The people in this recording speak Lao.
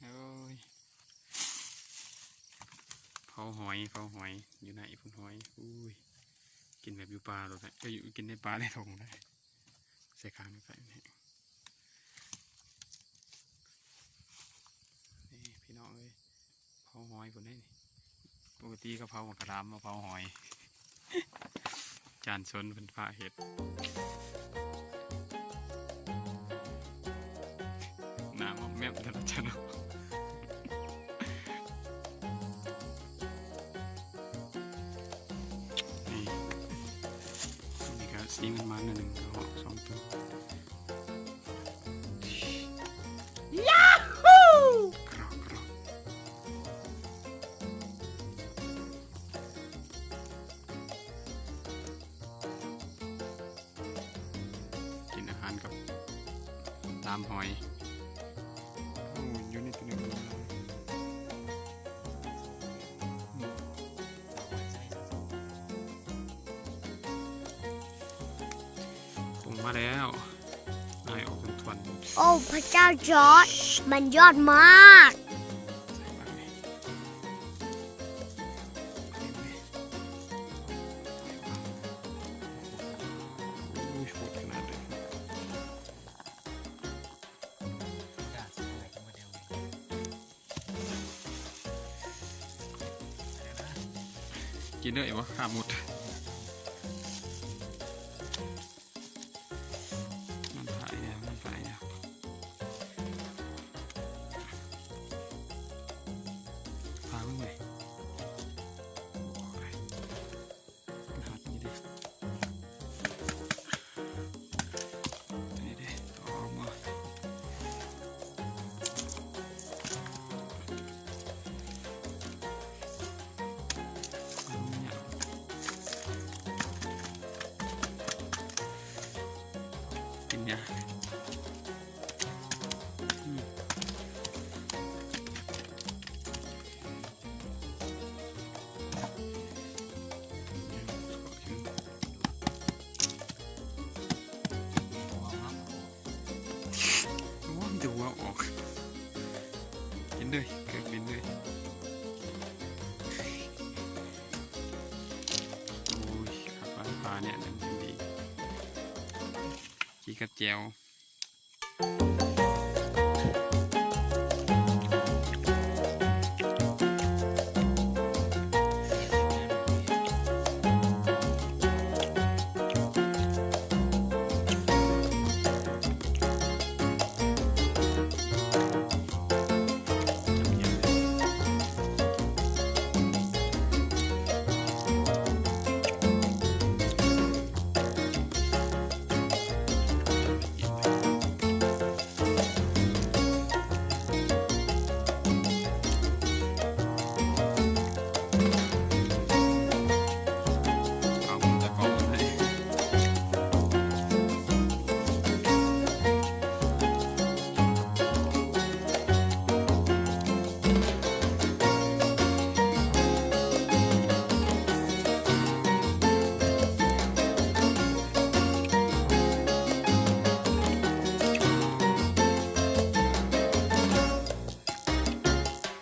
ໂອ້ຍ ເຜົາຫອຍ ເຜົາຫອຍ ຢູ່ໃນພຸ້ນຫອຍ. ອຸ້ຍ ກິນແບບຢູ່ປ່າໂລດແຫຼະ ເອີຍ ກິນໃນປ່າໃນທົ່ງໄດ້. ໃສ່ຄາງໃສ່ນີ້ ນີ້ພີ່ນ້ອງເອີຍ ເຜົາຫອຍພຸ້ນເດ້ນີ້. ປົກກະຕິເຂົາເຜົາໝາກກະລາມ ມາເຜົາຫອຍ. ຈານຊົນເພິ່ນພາເຮັດ ໜ້າມອມແມມແຕ່ລະຈານເນາະ. ນີ້ ນີ້ກະສີມັນໆ ໜ້ອຍໜຶ່ງ ກະຫອກສອງໂຕ. ຢາຫູ! ກຣອກໆ. ກິນອາຫານກັບລາມຫອຍ. ໂອ້ ຢູ່ໃນຕົວນີ້ ປຸງມາແລ້ວ ອ້າຍອອກເປັນຖ້ວນ. ໂອ້ ພະເຈົ້າຈອດ ມັນຍອດມາກ. ໂອ້ຍ ໂຫດຂະໜາດເລີຍ. ກິນເລີຍບໍ່ ຂ້າໝົດ. ມັນພາຍແລ້ວ ມັນພາຍແລ້ວ ພາເບິ່ງເລີຍ. ລະຫັດນີ້ເດ້ ນີ້ເດ້ ອອກມາ ກິນຫຍ້າ. ອືມ ໂອ້ຍ ມີແຕ່ຫົວອອກ. ກິນເລີຍ ເກີດກິນເລີຍ. ໂອ້ຍ ຄັກປານປາແນວນັ້ນຈັ່ງດີ ກິນກັບແຈ່ວ.